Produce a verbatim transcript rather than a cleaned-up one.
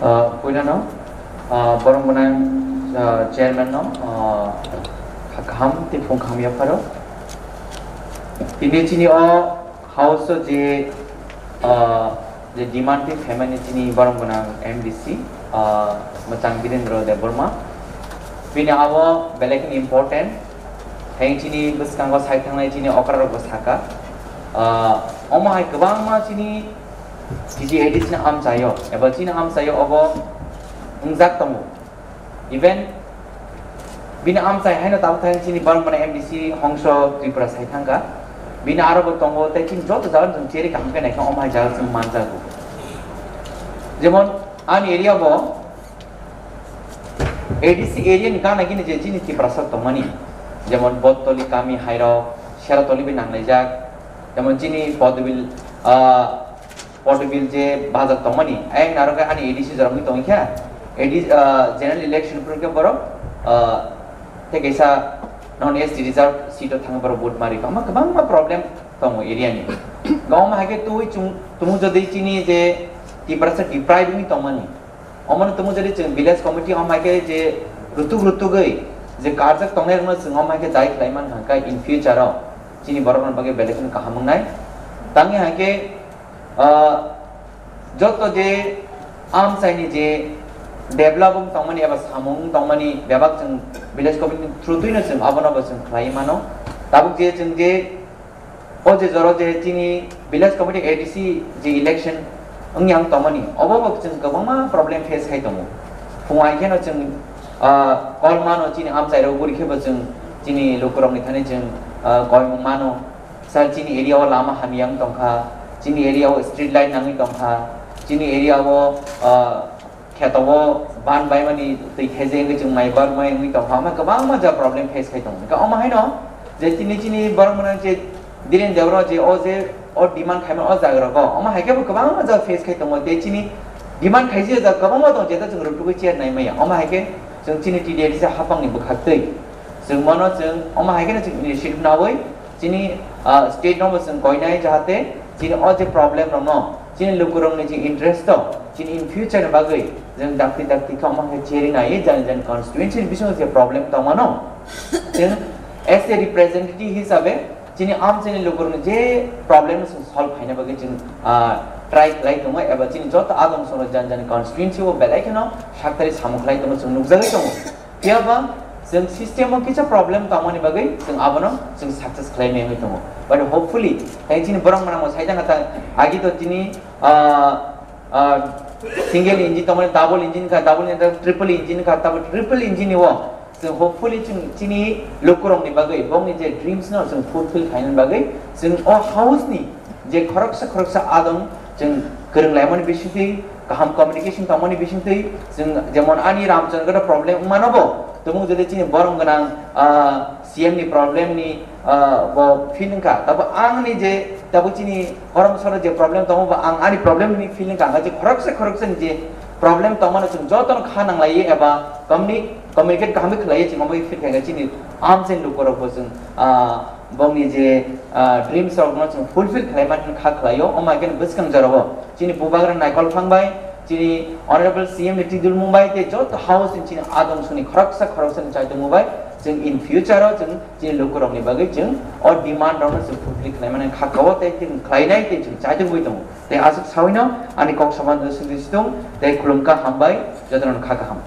Ah, puilano, ah, borok gwnang, ah, chairman no, ah, kha-, kaham tei phung kaham yapharo. Tini chini o house o je, ah, je demand tei phaimani chini borok gwnang M D C, ah, mwchang Birendra Debbarma. Bini abo belai kheno important. Heng chini bwskango sai thangnai chini okra rok bo saka. Ah, omo hai kwbangma chini T G A D C ni amchaio, eba chini amchaio obo wngjak tongo. Even bini amchai haino tabuk thang chini borok mane M D C hongso Tripura sai thangkha. Bini aro bo tongo, tei chini joto jaga chwng cheri kaham khe naikha, omo hai jaga chwng manjago. Jemon ani area bo A D C area ni gana gini je chini Tiprasa tongmani, jemon Bottoli, Kami, Hairok, Seratoli bai nanglaijak, jemon chini Podbil, ah, Porterville je bazar tongmani, ayang naro khe ani A D C jora wngwi tongkha. A D C, ah, general election phuru khe borok, ah, tei kaisa non S T reserve seat o thangwi borok vote mari tongma, kwbangma problem tongo area ni. Gawma hai khe twi chung, tumung jodi chini je Tiprasa deprive wngwi tongmani. Omono tumung jodi chwng village committee om hai khe je rutuk rutugwi je karjak tongnai rokno chwng om hai khe dai khlai man hwn khe in future o chini borok rok bagwi belai kheno kaham wngnai. Tangwi hai khe Ah, joto je amchaini je develop wng tongmani eba samung wng tongmani bebak chwng village committee ni through twino chwng abono bo chwng khlai mano. Tabuk je chwng je o je joro je chini village committee A D C je election wngya wng tongmani, obo bo chwng kwbangma problem face khai tongo. Phung hai kheno chwng, ah, call mano chini amchai rok buri khe bo chwng chini lukurokni thani chwng, ah, koimung mano. Sir, chini area o lama hamya wng tongkha, chini area o street light nangwi tongkha, chini area o, ah, kheto o ban baimani twi khejeng wngwi chwng mai bar mai wngwi tongkha, omo kwbangma ja problem face khai tongo. Hwnkhe omo haino je chini, chini borok mwnang je Dhiren Debbarma je o je o demand khaimani o jaga rogo, omo hai khe bo kwbangma ja face khai tongo. Tei chini demand khaijak ja kwbangma tongo, jeta chwng rwtugwi chair nai maya. Omo hai khe chwng chini T D A D C haphangni bwkhaktwi chwng mano chwng omo hai kheno chwng initiative nawi chini, ah, state no bo chwng koinai, jahate chini o je problem rokno chini lukurokni je interest o chini in future ni bagwi chwng dakti dakti khe omo hai cheri nai jani jani constituency ni bisingo je problem tongmano chwng as a representative hisabe chini amchaini lukurokni je problem no chwng solve khaina bagwi chwng, ah, try khlai tongo eba chini joto adong sono jani jani constituency o belai kheno saktari samung khlai tongo chwng nukjagwi tongo. Phiya ba chwng system o kisa problem tongmani bagwi chwng abono chwng success khlai maya wngwi tongo. But hopefully, hai chini borok mwnang bo sai tangkha ta agi to chini, ah, ah, single engine tongmani, double engine kha, double engine, triple engine kha, tabo triple engine ni o chwng hopefully chwng chini lukurokni bagwi bongni je dreams no chwng fulfill khainani bagwi chwng o house ni je khoroksa khoroksa adong chwng kwrwng laimani bisingtwi, kaham communication tongmani bisingtwi, chwng jemon ani Ramchandra gada problem wngmano bo, tumung jodi chini borom gwnang, ah, C M ni problem ni, ah, bo feel wngkha, tabo ang ni je, tabo chini borom soro je problem tongo bo ang ani problem ni feel wngkha, ang je khoroksa khoroksa ni je problem tongmano chwng jotono kha nanglaiwi eba communi-, communicate kaham khe khlaiwi chwng omo feel khaikha chini amchaini lukurok bo chwng, ah, bongni je, ah, dreams rok no chwng fulfill khlai mani kha khlaio, omo hai khe bwskang jorao chini bubagra Naikol Phang bai, chini honorable C M ni twi dulmung bai tei joto house ni chini adong soni khoroksa khoroksa ni chaitongmo bai chwng in future o chwng chini lukurok ni bagwi chwng o demand rok no chwng fulfill khlai mani kha kao tei chwng khlainai tei chwng chaitongwi tongo. Tei aswk sawino ani kok saban sungwi situng tei khulumkha, hambai, jotono kha kaham.